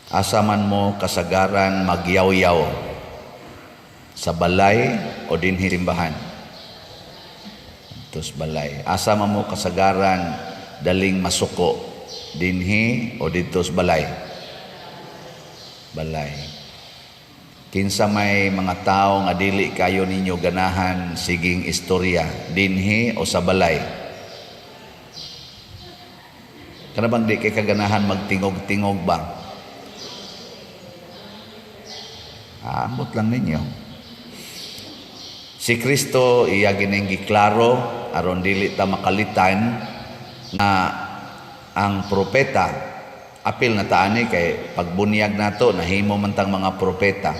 Asa man mo kasagaran magyawyaw? Sa balay o dinhi simbahan? Tos balay. Asa man mo kasagaran daling masuko? Dinhi o didto sa balay? Balay. Kinsa may mga tao nga dili kayo ninyo ganahan siging istorya, dinhi o sa balay? Kana bang di kay kaganahan magtingog-tingog ba? Ambot lang ninyo. Si Kristo iya gining giklaro aron dili ta makalitan nga ang propeta, apil na taani kay pagbunyag nato nahimo man tang mga propeta.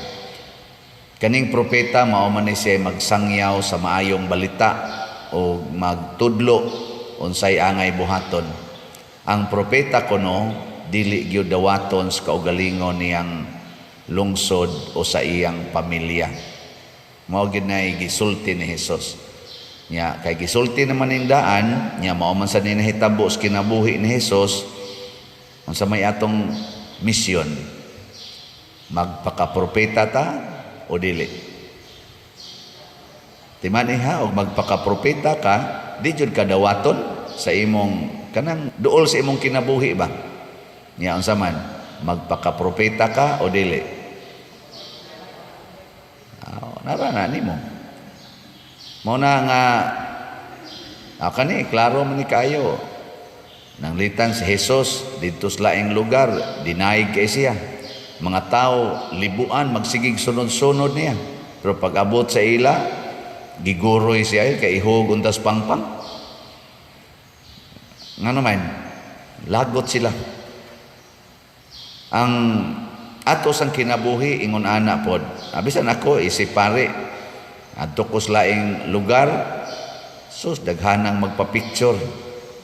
Kaning propeta mao man ni siya magsangyaw sa maayong balita o magtudlo unsay angay buhaton. Ang propeta kuno dili gyud dawaton sa kaugalingon niyang lungsod o sa iyang pamilya. Mao gyud nay gisulti ni Hesus. Nya kay gisulti naman ning daan, nya mao man sa ni nahitabo sa kinabuhi ni Hesus, unsa may atong misyon? Magpakapropeta ta o dili? Timan ha, og magpakapropeta ka, di jud ka dawaton sa imong kanang duol sa imong kinabuhi ba? Nya unsa man? Magpakapropeta ka o dili? Oh, nara na nimo. Mao na nga kani klaro man ni kaayo. Nanglitan si Jesus didto sa laing lugar, dinaig kay siya. Mga tao libuan magsigig sunod-sunod niya. Pero pag abot sa ila, giguroy siya kay ihog untas pangpang. Ngano man, lagot sila. Ang ato sang kinabuhi ingon ana pod. Bisan ako isip pare, adto ko sa laing lugar, sus daghanang magpa-picture.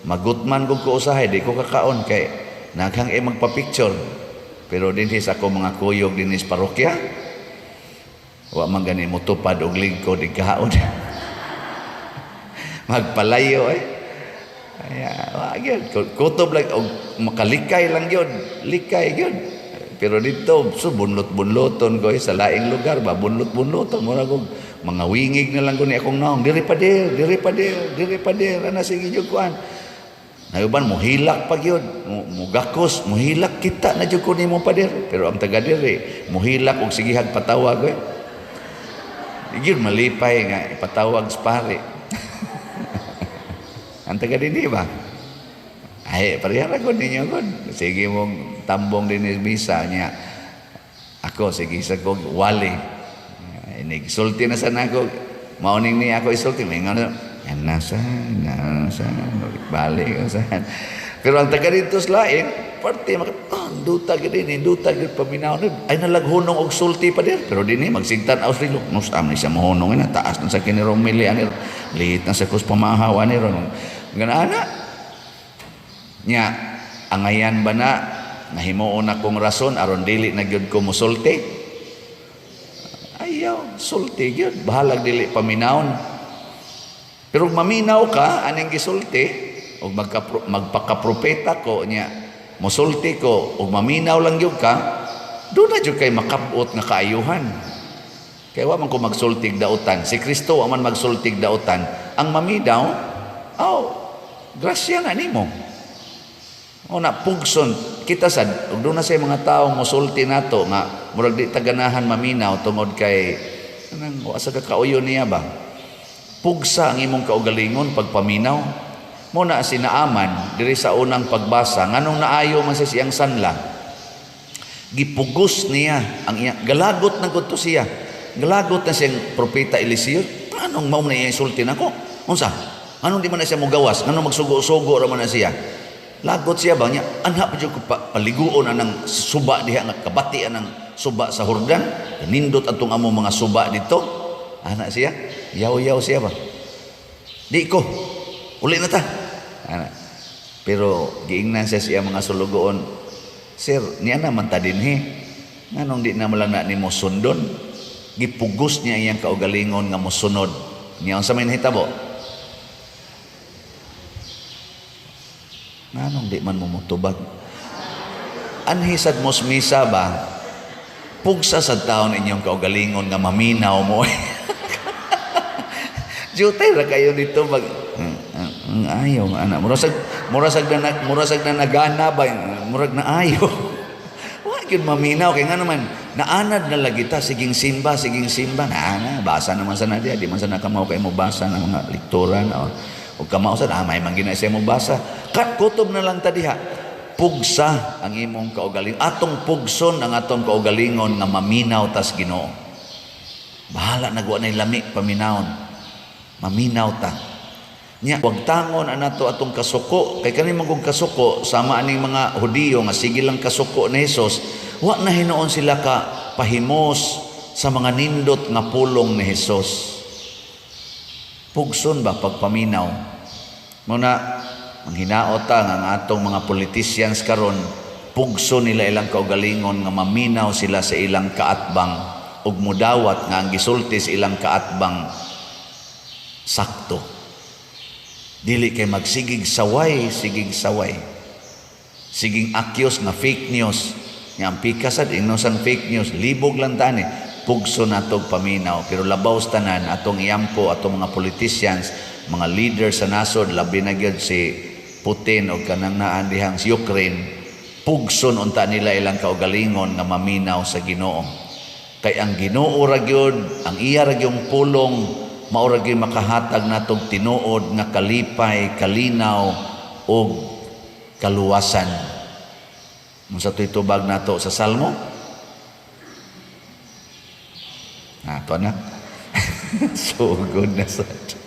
Magutman kog ko usahay, di ko kakaon kay naghang e magpa-picture. Pero dinhi sa ako mga kuyog dinhi sa parokya, wa man gani motupad og lingkod ikaon. Magpalayo eh. Ay, wa gyud kutob lang og makalikay lang gyud, likay gyud. Pero dito so bunlot-bunloton ko eh, sa laing lugar ba bunlot-bunloton mura kog mga wingig na lang ko ni akong naong diri pa dir, diri pa dir, diri pa dir ana sige jud kuan. Nayuban mohilak pa gyud, mugakos, mohilak kita na jud ko nimo pader. Pero ang taga diri mohilak og sigihag patawag eh. Di gyud malipay nga ipatawag sa pare. Ang taga dinhi ba? Ay, pareha ra gud ninyo gud. Sige mong tambong din misa niya. Ako sige sa kog wali. Inig sulti na sa nako. Mauning ni ako isulti may ngano. Yan nasa, nasa, balik sa. Pero ang taga dito sa lain, parte maka oh, duta gid ni, duta gid paminaw ni. Ay nalaghunong og sulti pa dir. Pero dinhi magsigtan aw sila. Nus am ni siya mohunong ina taas na sa kinirong mili ani. Liit na sa kus pamahaw ani ron. Gana ana. Nya angayan ba na nahimuon akong rason aron dili na gyud ko mosulti? Ayaw, sulti gyud, bahalag dili paminawon. Pero maminaw ka aning gisulti og magpakapropeta ko nya mosulti ko og maminaw lang gyud ka, do na gyud kay makabot nga kaayuhan. Kay wa man ko magsultig dautan. Si Kristo wa man magsultig dautan. Ang maminaw, aw, grasya na nimo. O na pugson kita sad ug doon na say mga tao mosulti nato nga murag di ta ganahan maminaw tungod kay kanang wa sa kakauyo niya ba. Pugsa ang imong kaugalingon pagpaminaw. Mo na si Naaman diri sa unang pagbasa nganong naayo man sa siyang sanla. Gipugos niya ang iya galagot na gud to siya. Galagot na siyang propeta Eliseo. Anong mao na iya isulti nako? Unsa? Anong di man na siya mogawas? Nganong magsugo-sugo ra man na siya? Lagot siya ba niya? Anha pa jud ko paliguon anang suba diha nga kabati anang suba sa Hordan. Nindot atong amo mga suba dito. Ana siya, yaw-yaw siya ba? Di ko. Uli na ta. Ana. Pero giingnan siya siya mga sulugoon. Sir, niya naman ta dinhi. Nganong di na lang na nimo sundon? Gipugos niya iyang kaugalingon nga mosunod. Niya unsa may nahitabo? Nganong di man mo motubag? Anhi sad mos misa ba? Pugsa sa taon inyong kaugalingon nga maminaw mo. Jutay ra kayo dito mag ayaw ana, mura sag na nagana ba, murag na ayo. Wa gyud maminaw kay nga naman naanad na lagi ta, siging simba, siging simba na ana, basa naman sa na diya, di man sa nakamaw kay mo basa ng mga lektura na o kamao sa may man gina siya mo basa. Kat kutob na lang ta diha. Pugsa ang imong kaugalingon. Atong pugson ang atong kaugalingon nga maminaw tas Ginoo. Bahala nagwa na lami paminawon. Maminaw ta. Nya wag tangon anato atong kasuko kay kani man kung kasuko sama aning mga Hudiyo nga sige lang kasuko ni Hesus, wa na hinuon sila ka pahimos sa mga nindot nga pulong ni Hesus. Pugson ba pagpaminaw? Muna manghinaot ta nga ang atong mga politicians karon, pugso nila ilang kaugalingon nga maminaw sila sa ilang kaatbang ug mudawat nga ang gisulti sa ilang kaatbang sakto. Dili kay magsigig saway, sigig saway. Siging accuse nga fake news. Nga ang pikasad ingno sang fake news, libog lang tani. Pugso natog paminaw, pero labaw sa tanan atong iampo atong mga politicians, mga leaders sa nasod, labi na gyud si Putin o kanang naan dihang si Ukraine, pugson unta nila ilang kaugalingon nga maminaw sa Ginoo. Kay ang Ginoo ra gyud, ang iya ra gyung pulong, mao ra gyud makahatag natog tinuod nga kalipay, kalinaw ug kaluwasan. Unsa to'y tubag nato sa Salmo? Ato na. So good na sad.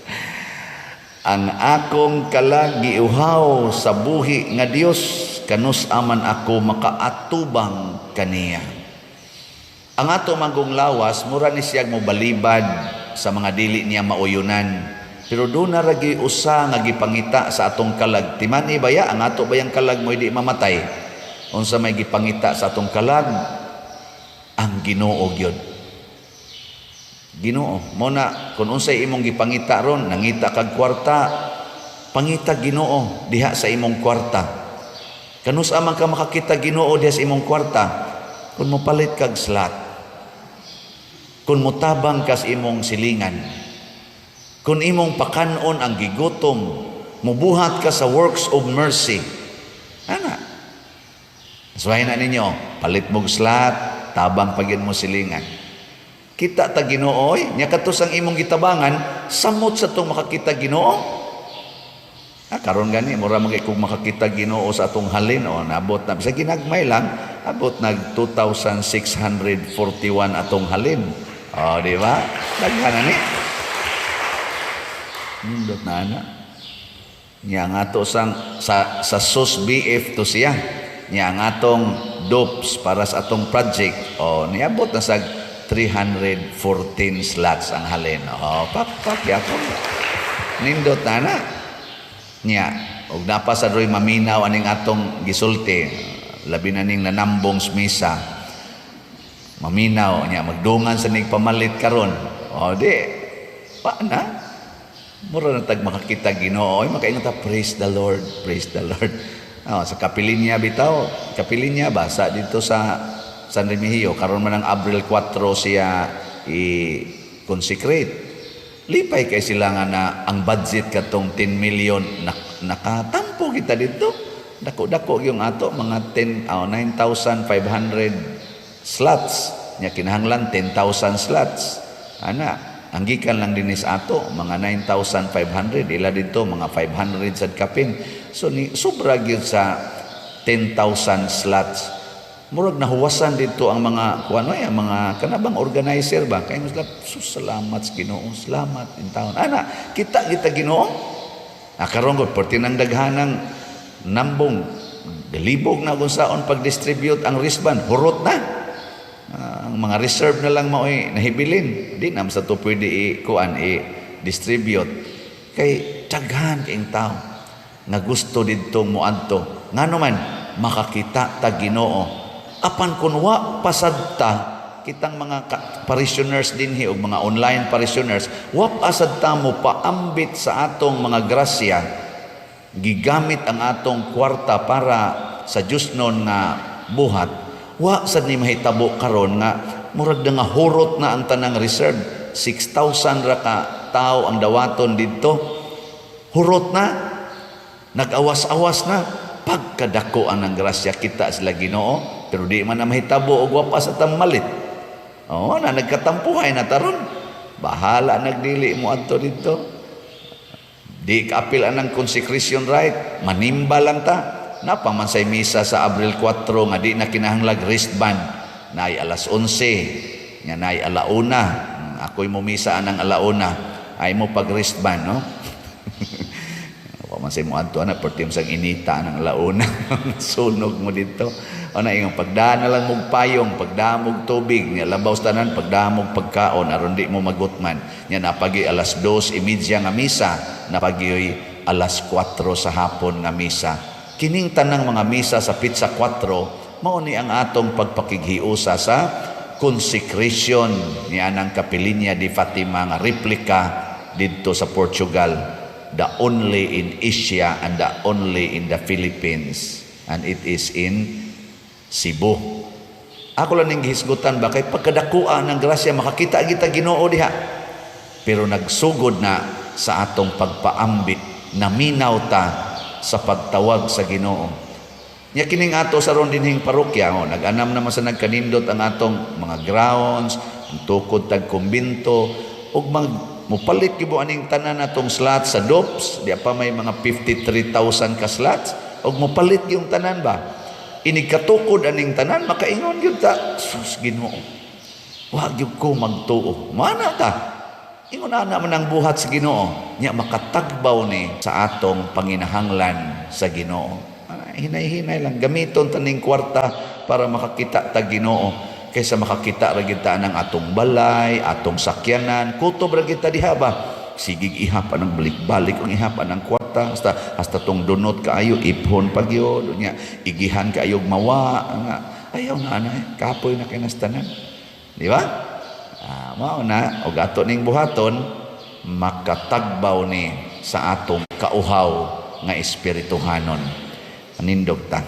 Ang akong kalag giuhaw sa buhi nga Dios, kanus aman ako makaatubang kaniya. Ang ato manggong lawas, mura ni siyag mo balibad sa mga dili niya mauyunan. Pero doon na ragi usa nga gipangita sa atong kalag. Timani baya ang ato bayang kalag mo di mamatay. Unsa may gipangita sa atong kalag? Ang Ginoo gyud. Ginoo. Mo na kung unsay imong gipangita ron, nangita kag kwarta, pangita Ginoo diha sa imong kwarta. Kanus man ka makakita Ginoo diha sa imong kwarta? Kung mopalit kag slot. Kung motabang kas imong silingan. Kung imong pakanon ang gigutom, mubuhat ka sa works of mercy. Ana. Suwahin na ninyo, palit mog slot, tabang pagin mo silingan. Kita ta Ginoo, oy, nya katos ang imong gitabangan, samot sa tong makakita Ginoo. Ah, karon gani mura man kay kung makakita Ginoo sa atong halin o nabot na sa ginagmay lang, abot nag 2,641 atong halin. Oh, di ba? Daghan na ni. Nindot na ana. Nya ang ato sang sa SOS BF to siya. Nya ang atong DOPS para sa atong project. Oh, niabot na sa 314 slots ang halin. Oh, pak pak yapon. Nindot na na. Nya, og napa sa roy maminaw aning atong gisulti, labi na ning nanambong sa misa. Maminaw nya magdungan sa ning pamalit karon. O di pa na. Mura na tag makakita Ginoo, oy, makaingon ta, "Praise the Lord, praise the Lord." Oh, sa kapilinya bitaw, kapilinya ba sa dito sa San Remigio karon man ang Abril 4 siya i-consecrate. Lipay kay sila nga na ang budget katong 10 million na, nakatampo kita dito. Dako-dako yung ato mga 10 oh, 9,500 slots. Nya kinahanglan 10,000 slots. Ana, ang gikan lang dinhi sa ato mga 9,500, ila dito mga 500 sad kapin. So ni sobra gyud sa 10,000 slots. Murag nahuwasan dito ang mga kuan ay ang mga kanabang organizer ba kay mas sus, salamat sa Ginoo, salamat in taon. Ana, kita kita Ginoo. Ah, karon gud perti nang daghanang nambong, galibog na kung saon pag-distribute ang wristband, hurot na. Ah, ang mga reserve na lang mao'y nahibilin. Di na sa to pwede i-kuan, i-distribute. Kay daghan kaayong tao nga gusto didtong moadto. Ngano man makakita ta Ginoo. Apan kun wa pasad ta kitang mga parishioners dinhi og mga online parishioners, wa pasad ta mo paambit sa atong mga grasya, gigamit ang atong kwarta para sa Diyos nun nga buhat, wa sad ni mahitabo karon nga murag na nga hurot na ang tanang reserve. 6,000 ra ka tao ang dawaton didto. Hurot na, nag-awas-awas na. Pagkadako ang grasya, kita sila Ginoo, pero di man na mahitabo og wa pa sa tamalit. Oo na, nagkatampuhay na taron. Bahala nagdili mo adto didto. Di kaapil anang consecration rite, manimba lang ta. Napa man say misa sa Abril 4 nga di na kinahanglag wristband. Naay alas 11, nga naay alauna. Ako'y mumisa anang alauna. Ay mo pag wristband, no? Wa man say mo adto ana, perti sang inita ng alauna. Sunog mo dito. Ana ingon, pagdaan na lang mog payong, pagdaan mog tubig, nya labaw sa tanan pagdaan mog pagkaon aron di mo magutman. Nya napagi alas 2:30 nga misa, napagi alas 4 sa hapon nga misa. Kining tanang mga misa sa Petsa 4, mao ni ang atong pagpakighiusa sa consecration ni anang Kapelinya di Fatima nga replika didto sa Portugal, the only in Asia and the only in the Philippines, and it is in Cebu. Ako lang ning gihisgutan ba, kay pagkadakuan ng grasya, makakita kita Ginoo diha. Pero nagsugod na sa atong pagpaambit, naminaw ta sa pagtawag sa Ginoo. Nya kining ato sa ron dinhing parokya, oh, nag-anam naman sa nagkanindot ang atong mga grounds, ang tukod tag kumbinto, ug mag mupalit gyud aning tanan natong slots sa DOPS, di pa may mga 53,000 ka slots, ug mupalit yung tanan ba. Inig katukod aning tanan, makaingon gyud ta, "Sus Ginoo. Wa gyud ko magtuo." Mana ta? Ingon ana man ang buhat sa Ginoo. Nya makatagbaw ni sa atong panginahanglan sa Ginoo. Hinay-hinay lang gamiton taning kwarta para makakita ta Ginoo kaysa makakita ra gyud ta ng atong balay, atong sakyanan, kutob ra gyud ta diha ba. Sigig ihap anang balik-balik ang ihap anang kwarta hasta hasta tong dunot kaayo iphon pa gyud nya igihan kaayo mawa nga ayaw na ana, kapoy na kinastanan, di ba? Mao na og ato ning buhaton, makatagbaw ni sa atong kauhaw nga espirituhanon. Anindog ta.